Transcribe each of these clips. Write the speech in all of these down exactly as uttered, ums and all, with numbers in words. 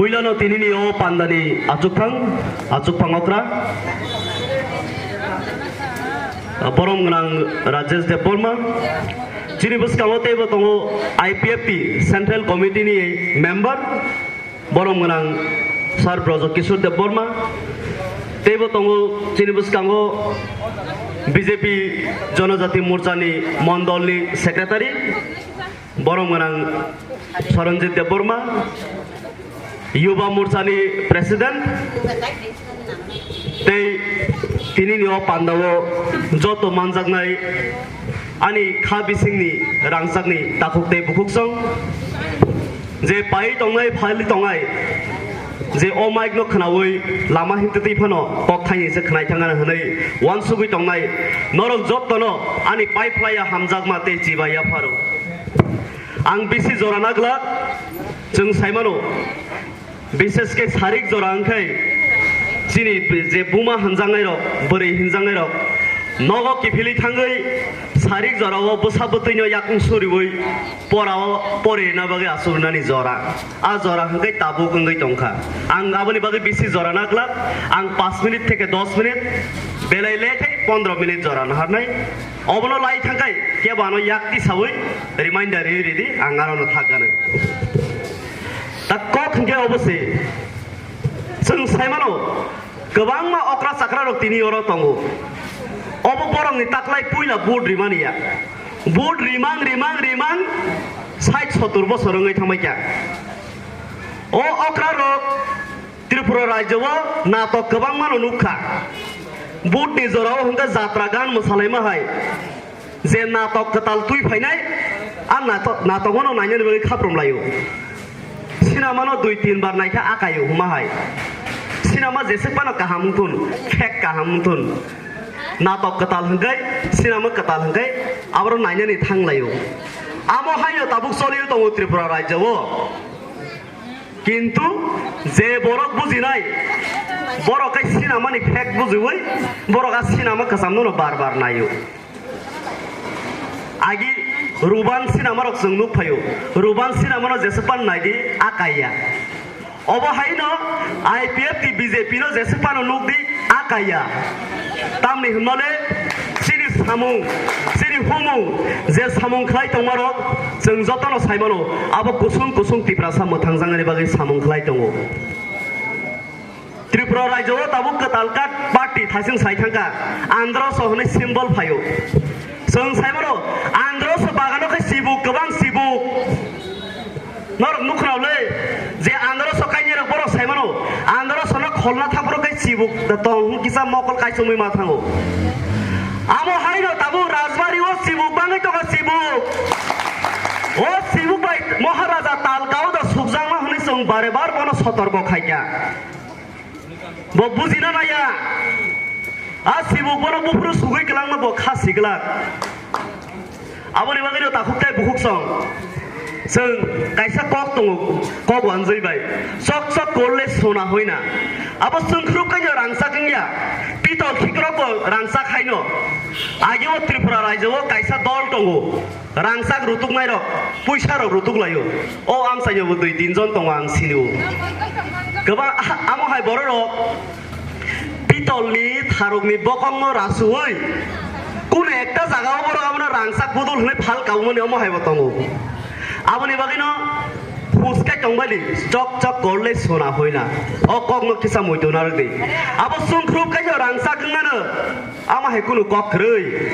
Puilano tinini o pandani achukphang, achukphang okra, borom gwnang Rajesh Debbarma. Chini bwskango teibo tongo I P F T Central Committee ni member, borom gwnang Sir Brojokishore Debbarma. Teibo tongo chini bwskango B J P Jonojati Morchani Mondolni Secretary, borom gwnang Soronjit Debbarma, Yuba Morchani President, tei tinini o pandao joto manjaknai ani kha bisingni rangchakni takhuk tei bukhuksong, je pai tongnai, phali tongnai, je o mic no khnaui lama himtwi twi phano kok thaini se khnai thangna hwnwi uansugui tongnai, norok jotono ani pai phlaiya hamjakma tei chibaiya pharo. Ang bisi jora naglak, chwng saimano, bises khe sarik jora wngkhai chini je buma hinjaknairok, bwrwi hinjaknairok nogo kiphilwi thangwi sarik jorao bwsa bwtwino yakung suriui porao poririna bagwi achuknani jora. A jora hwnkhe tabuk wngwi tongkha. Ang aboni bagwi bisi jora naglak, ang pash minute theke dos minute, belai le khe pondro minute jora naharnai. Obono lai thangkhai kebo ano yak tisaui reminder riui ridi, ang arono thakgano. Ta kok hwnkhe obo se. Chwng saimano, kwbangma okra chakra rok tini oro tongo. Obo borokni taklai puila vote rimani ya. Vote rimang, rimang, rimang, sait sotur bosor wngwi thangbai kha. O okra rok Tripura rajyo o natok kwbangma no nukha. Vote ni jora o hwnkhe jatra gan mwsalaima hai. Je natok kwtal twi phainai, a natok, natok no nainani bagwi khaprom laio. Sinamano dui tin bar naikha akaio huma hai. Sinama jeswk phano kaham wngthun, fake kaham wngthun. Natok kwtal hwnkhe, sinama kwtal hwnkhe, aboro nainani thang laio. Amo haino tabuk choliui tongo Tripura rajyo o. Kintu je borok bujinai, borok khe sinamani fake bujiui, borok a sinama kwchamno no bar bar naio. Agi Ruban sinama rok chwng nuk phaio. Ruban sinama no jeswk pan naidi, a kaiya. Obo haino I P F T B J P no jeswk pano nuk di, a kaiya. Tamni hwnmale chini samung, chini humung je samung khlai tongma rok chwng jotono saimano, abo kusung kusung Tiprasa mwthangjaknani bagwi samung khlai tongo. Tripura rajyo o tabuk kwtal card party thasing sai thangkha, androso hwnwi symbol phaio. Chwng saimano, androso bagano khe sibuk, kwbang sibuk. Norok nukhrao le, je androso kainwi rok borok saimano, androso no kholna thaphuru khe sibuk da tong hwn kisa mokol kaisomwi ma thango. Amo haino tabuk Rajbari o sibuk bangwi tongo sibuk. O sibuk bai Maharaja tal kau da sukjakma hwnwi chwng bare bar bono sotorko khaikha. Bo bujina naiya. A sibuk bono buphuru sugui kwlangma bo kha siglak. Aboni bagwino takhuk tei bukhuk song. Chwng kaisa kok tongo, kok wanjwi bai. Chok chok korle sona hoina. Abo chwngkhrup kaino rangchak wngya. Pitol khikrok bo rangchak haino. Ageo Tripura rajyo o kaisa dol tongo. Rangchak rutuknairok, puisarok rutuklaio. O amchaino bo dui tin jon tongo ang sinio. Kwbang, amo hai bororok pitolni tharokni bokongno rasuui kunu ekta jagao borok abono rangchak budul hwnwi phal kabumani omo haibo tongo. Aboni bagwino phuskai tongbaili chok chok korle sona hoina. O kokno kisa muitu narwkdi. Abo chwngkhrup kaisa rangchak wngnano. Amo hai kunu kok kwrwi.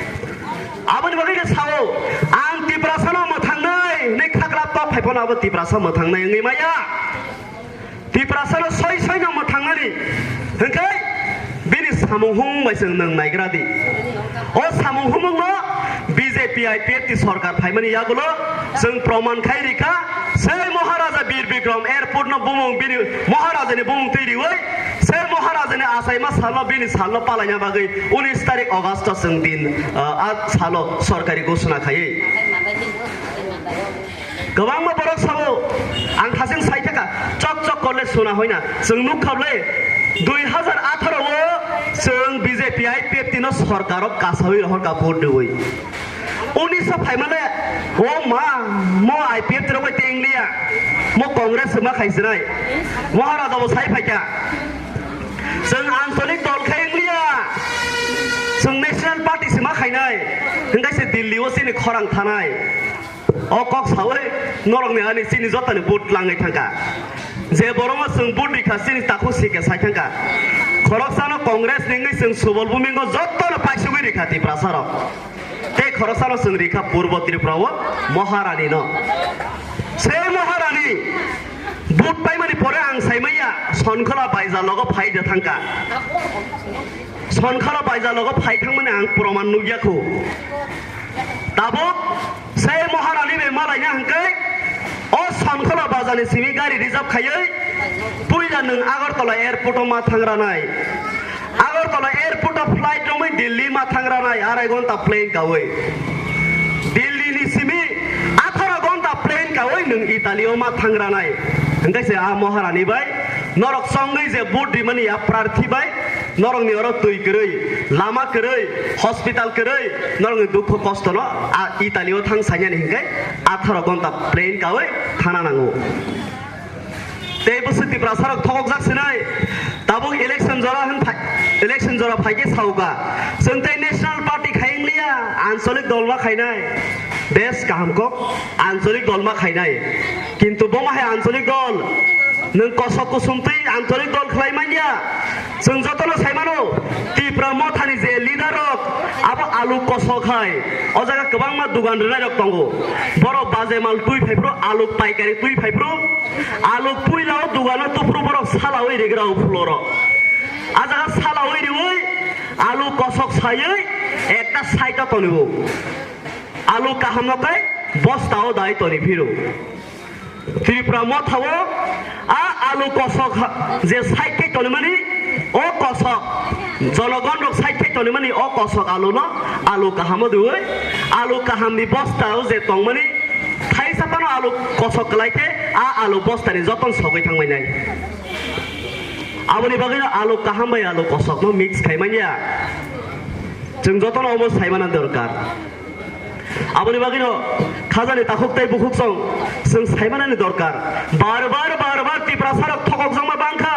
Aboni bagwi khe sao, ang Tiprasano mwthangnai hwnwi khaklap tok phai phano abo Tiprasa mwthangnai wngwi maya. Tiprasano soi soino mwthangnani hwnkhe bini samung humung bai chwng nwng naigra di. O samung humungno B J P I P F T sorkar phaimani yagulo chwng proman khai rikha, sei Maharaja Bir Bikram Airport no bumung bini Maharajani bumung twi riwi, sei Maharajani achaima salno bini salno palaina bagwi unis tarik August o chwng din, ah, a salo sorkari ghosona khaiwi. Kwbangma borok sabo, ang thasing sai thaka, chok chok korle sona hoina. Chwng nuk khablai, dui hazar atharo o chwng B J P I P F T no sorkaro kasawi rohorka vote riwi. Unisa phaimale, o ma, mo I P F T rok bai tei India. Mo Congress se ma khai sinai. Maharaja bo sai phaikha. Chwng ancholik dol khai wngliya. Chwng National Party se ma khainai. Hwnkhe se Delhi o chini khorang thanai. O kok sawi norokni ani chini jotoni vote langwi thangkha. Je borokno chwng vote rikha chini takhuk sikhe sai thangkha. Khoroksano Congress ni wngwi chwng Subal Bhumi wngkha jottono paisugwi rikha Tiprasarok. Tei khoroksano chwng rikha Purbo Tripura o Maharani no. Se Maharani vote paimani pore ang saimanya Sonkhola Baija logo phai de thangkha. Sonkhola Baija logo phai thangmani ang proman nukya khu. Tabuk se Maharani bai malaina hwnkhe o Sonkhola Baijani simi gari reserve khaiwi puila nwng Agartala airport o ma thangranai. Agartala airport o flight romwi Delhi ma thangranai arai ghonta plane kawi. Delhi ni simi atharo ghonta plane kawi nwng Italy o ma thangranai. Hwnkhe se a Maharani bai norok chongwi je vote rimani a prarthi bai norokni oro twi kwrwi, lama kwrwi, hospital kwrwi, norokni dukhu kosto no a Italy o thang sainani hwnkhe atharo ghonta plane kawi thana nango. Tei bwswk Tiprasarok thokokjak sinai. Tabuk election jora hwn phai, election jora phaikhe sauka. Chwng tei National Party khai wngliya, ancholik dol ma khainai. Bes kaham kok, ancholik dol ma khainai. Kintu bo ma hai ancholik dol? Nwng kosok kusum twi ancholik dol khlai manya. Chwng jotono sai mano, Tipra Mothani je leader rok, abo alu kosok hai. O jaga kwbangma dugan rwnai rok tongo. Borok baje mal twi phai phuru, alu paikari twi phai phuru, alu puila o dugano tuphuru borok salawi rigra o phulo rok. A jaga salawi riwi alu kosok saiwi ekta side o toniwo. Alu kaham no kai bosta o dai toni phiro. Tripura Motha o a alu kosok ha-, je side kai toni mani o kosok, jonogon rok side kai toni mani o kosok alu no alu kaham o diwi, alu kaham ni bosta o je tong mani thaisa phano alu kosok kwlai khe a alu bosta ni joton sogwi thang mai nai. Aboni bagwi no alu kaham bai alu kosok no mix khai manya. Chwng jotono omo sai mana dorkar. Aboni bagwino khajani takhuk tei bukhuk song chwng saimanani dorkar. Bar bar, bar bar Tiprasarok thokokjakma bangkha.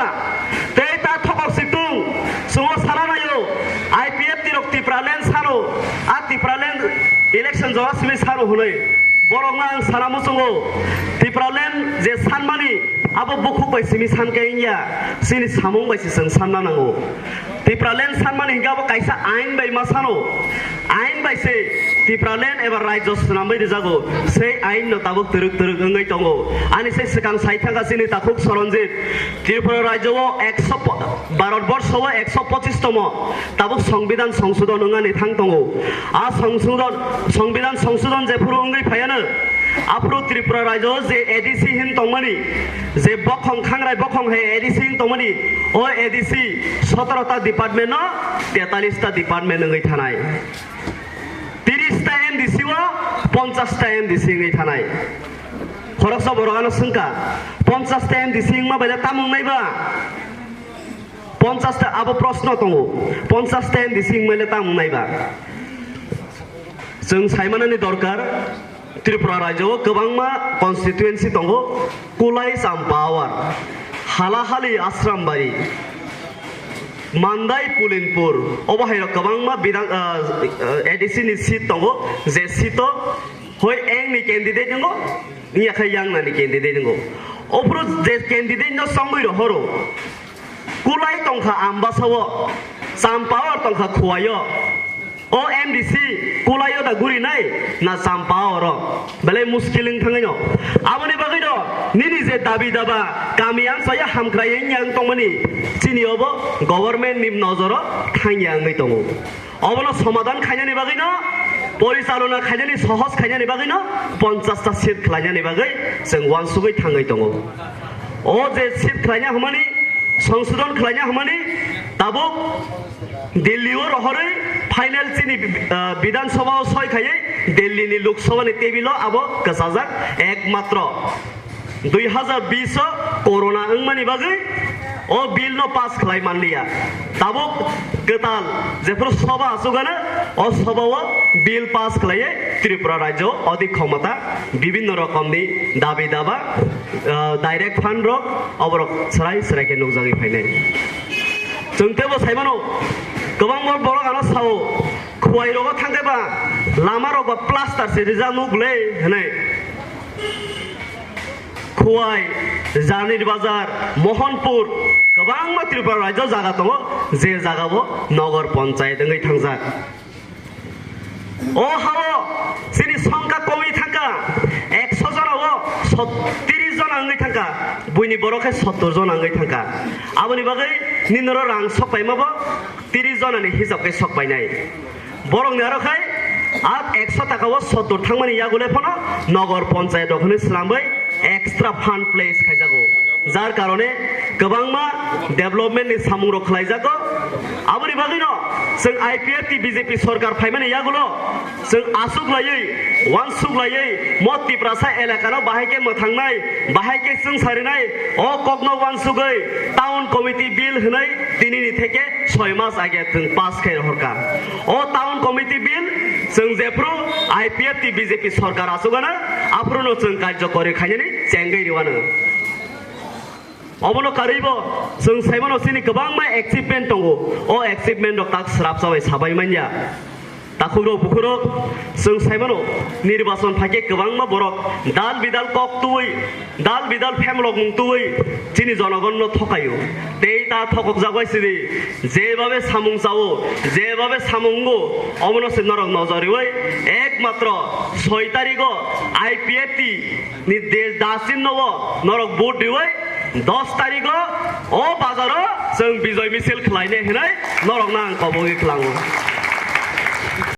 Tei ta thokok situng chwngno sana naio. I P F T rok Tipraland sano. A Tipraland election jora simi sano hwnwi. Borokno ang sana muchungo. Tipraland je sanmani abo bukhuk bai simi sankhe wngya. Chini samung bai se chwng sanna nango. Tipraland sanmani hinkhe abo kaisa ain bai ma sano. Ain bai se Tipraland eba rajyo swnamwi rijago, sei ain no tabuk twrwk twrwk wngwi tongo. Ani se swkang sai thangkha chini takhuk Soronjit, Tripura rajyo o ekso po-, Bharat borsho o ekso pochis tomo tabuk Songbidan songsodon wngani thang tongo. A songsodon, Songbidan songsodon jephuru wngwi phaiano, aphuru Tripura rajyo o je A D C hin tongmani, je bokhong khangrai bokhong hai A D C hin tongmani, o A D C sotoro ta department no tetalis ta department wngwi thanai. Tiris ta M D C o ponchas ta M D C wngwi thanai. Khoroksa borok ano swngkha, ponchas ta M D C wngma bai le tamung nai ba? Ponchas ta, abo proshno tongo, ponchas ta M D C wngma le tamung nai ba? Chwng saimanani dorkar, Tripura rajyo o kwbangma constituency tongo, Kulai Champawar, Halahali Asrambari, Mandai Pulinpur, obo hai rok kwbangma bidang, ah, ah, A D C ni seat tongo, je seat o hoi eng ni candidate wngo, wngya khe yang nani candidate wngo. Ophuru je candidate no songwi rohoro, Kulai tongkha Ambasa o, Champawar tongkha Khowai o. O M D C Kulai o da guri nai na Champawar o? Belai muskil wng thangwi no. Aboni bagwi no nini je dabi daba kami ang saya hamkrai wng yang tongmani chini obo government ni nojoro thang ya wngwi tongo. Obono somadan khainani bagwi no, porichalona khainani, sohos khainani bagwi no ponchas ta seat khlainani bagwi chwng uansugwi thangwi tongo. O je seat khlaina hwnmani, songsodon khlaina hwnmani tabuk Delhi o rohorwi final chini, ah, Bidhan Sabha o soi khaiwi Delhi ni Lok Sabha ni table o abo kwchajak ekmatro dui hazar bish o corona wngmani bagwi o bill no pass khlai manliya. Tabuk kwtal jephuru sabha achugano o sabha o bill pass khlaiwi Tripura rajyo o odi khomota bibinno rokomni dabi daba ah, direct fund rok oborok srai srai khe nukjagwi phainai. Chwng teibo saimano, kwbangma borok ano sao, Khowai rogo thangkhe ba lama rok ba plaster se rijak nuk le hinwi. Khowai, Janir Bazar, Mohanpur, kwbangma Tripura rajyo jaga tongo, je jaga bo Nogor Ponchayat wngwi thangjak. O hao chini songkha komwi thangkha, ekso jona o sot-, tiris jona wngwi thangkha, buini borok khe sottor jona wngwi thangkha. Aboni bagwi ninoro rang sok paima bo tiris jona ni hisab khe sok painai. Borok ni aro khai a ekso taka o sottor thangmani yagule phano Nogor Ponchayat rok hinwi swlamwi extra fund place khaijago. Jar karone kwbangma development ni samung rok khlaijago. Aboni bagwino chwng I P F T B J P sorkar phaimani yagulo chwng aswk laiwi, uansuk laiwi mo Tiprasa elakano bahai khe mwthangnai, bahai khe chwngsarinai o kokno uansugwi town committee bill hwnwi tinini theke soi mas age chwng pass khai rohorkha. O town committee bill chwng jephru I P F T B J P sorkar aswkano aphruno chwng karjokori khainani chengwi rwano. Obono karwibo chwng saimano chini kwbangma achievement tongo. O achievement rok tak swrapsa bai sabai manya. Takhukrok bukhukrok chwng saimano nirbachon phaikhe kwbangma borok dal bidal kok twi, dal bidal phemlok mung twi chini jonogonno thokaio. Tei ta thokokjak bai sidi jebabe samung chao, jebabe samung wngo, obono se norok nojor riwi ekmatro soi tarigo I P F T ni de-, dasin nogo norok vote riwi dos tarigo o bazaro chwng bijoy misil khlainai hinwi norokno ang kobogwi khlango.